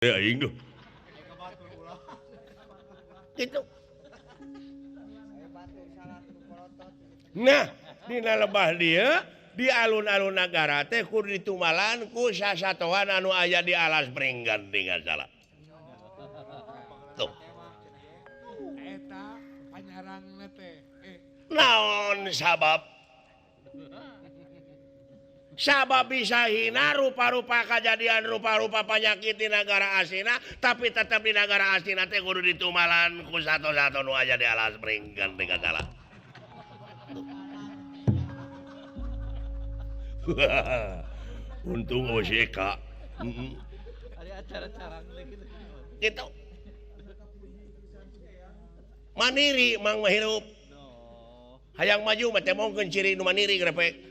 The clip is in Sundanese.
Aing duh. Gitu. Nah, dina lebah dia di alun-alun nagara teh kudu ditumalan ku sasatoan anu aya di alas Pringgan dengan salah. Tuh. Eta panyarangna teh. Naon sabab? Sabab bisa hina rupa-rupa kejadian rupa-rupa penyakit di nagara Astina, tapi tetap di nagara Astina teh kudu ditumalan ku sato-sato nu aya di alas Pringgan dengan salah. Untung OJK. Gitu. Mandiri mang mah hirup. Hayang maju mah teh mongkeun ciri nu mandiri grepek.